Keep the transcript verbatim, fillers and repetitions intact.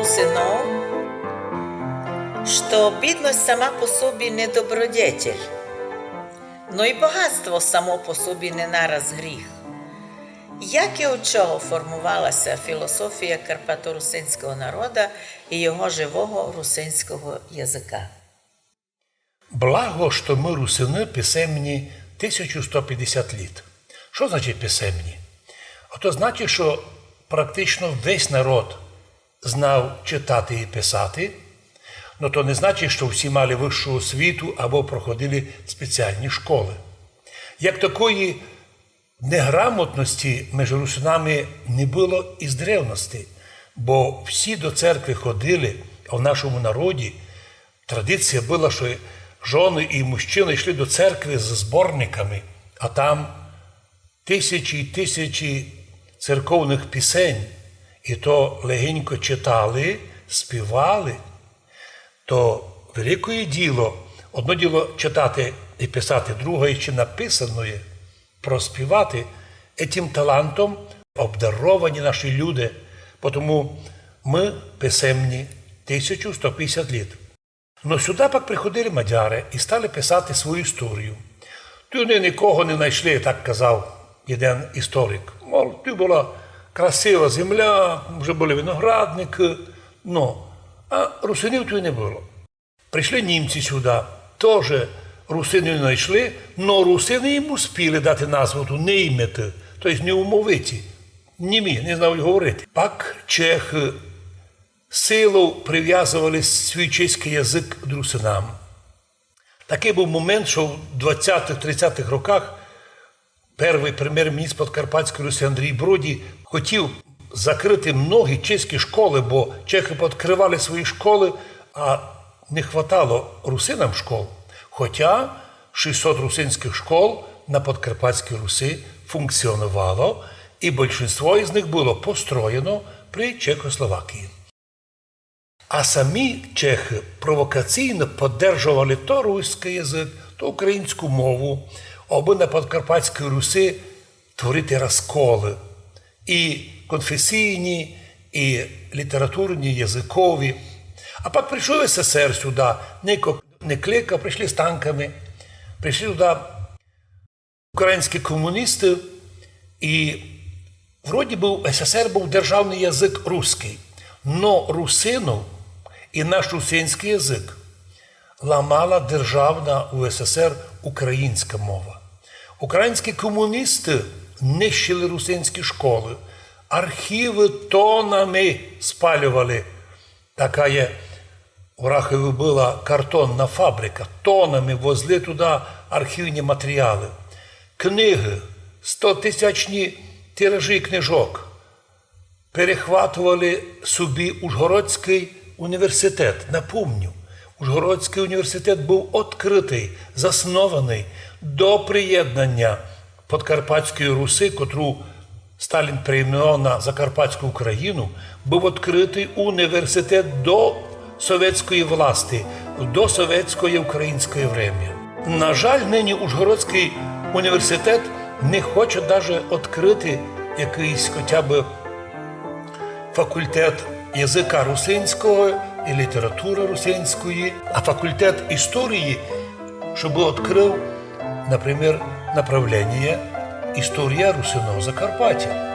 русинов, што бідность сама по собі не добродетель, но й богатство само по собі не нараз гріх. Як і од чого формовала ся філософія карпаторусинського народа і його живого русинського языка? Благо, што мы, русины, писемні тисячу сто пятдесят літ. Што значить писемні? Ото значить, што практично весь народ знав читати і писати, но то не значить, што всі мали высшу освіту або проходили спеціалні школы. Як такої неграмотности межи русинами не было із древности, бо всі до церкви ходили, а в нашому народі традиція была, што жоны і мужчины йшли до церкви з зборниками, а там тисячі і тисячі церковных пісень, і то легенько читали, співали. То великоє діло, одно діло читати і писати, друге іщи написаноє проспівати. Етім талантом обдаровані наші люди, потому мы писемні тисячу сто пятдесят літ. Но сюда пак приходили мадяры і стали писати свою історію. Туй они никого не найшли, так казав єден історик. Мол, туй была красива земля, вже были виноградникы, но, а русинів туй не было. Пришли німці сюда, тоже русинів не найшли, но русины їм успіли дати назву ту нейметы, то єсть неумовиті, німі, не знають говорити. Пак чехы силов привязовали свій чеськый язык д русинам. Такый быв момент, што в двадцятых-тридцятых роках первый премєр-міністр Подкарпатської Руси Андрій Броді хотів закрыти многі чеські школы, бо чехы пооткрывали свої школы, а не хватало русинам школ. Хотя шістсот русинськых школ на Подкарпатській Руси функціоновало, і большинство із них было построєно при Чехословакії. А самі чехы провокаційно поддержовали то руськый язык, то українську мову, абы на Подкарпатській Руси творити розколы, і конфесійні, і літературні, языкові. А пак пришов СССР сюда, нико не кликав, пришли з танками, пришли сюда українські комуністы, і вроді бы в СССР быв державный язык руськый, но русинов і наш русинськый язык ламала державна у СССР українська мова. Українські комуністы нищили русинські школы, архівы тонами спалювали. Така є, у Рахові была картонна фабрика, тонами возли туда архівні матеріалы. Книгы, стотисячні тиражі книжок перехватовали собі Ужгородськый університет. Напомню, Ужгородськый університет быв открытый, заснованый до приєднання Подкарпатської Руси, котру Сталін перейменовав на Закарпатську Україну, быв открытый університет до совєтської власти, в досовєтськоє українськоє время. На жаль, нині Ужгородськый університет не хоче даже открыти якыйсь хотя бы факультет языка русинського і літературы русинської, а факультет історії, щоб открыв, например, направление «Історія русинов Закарпаття».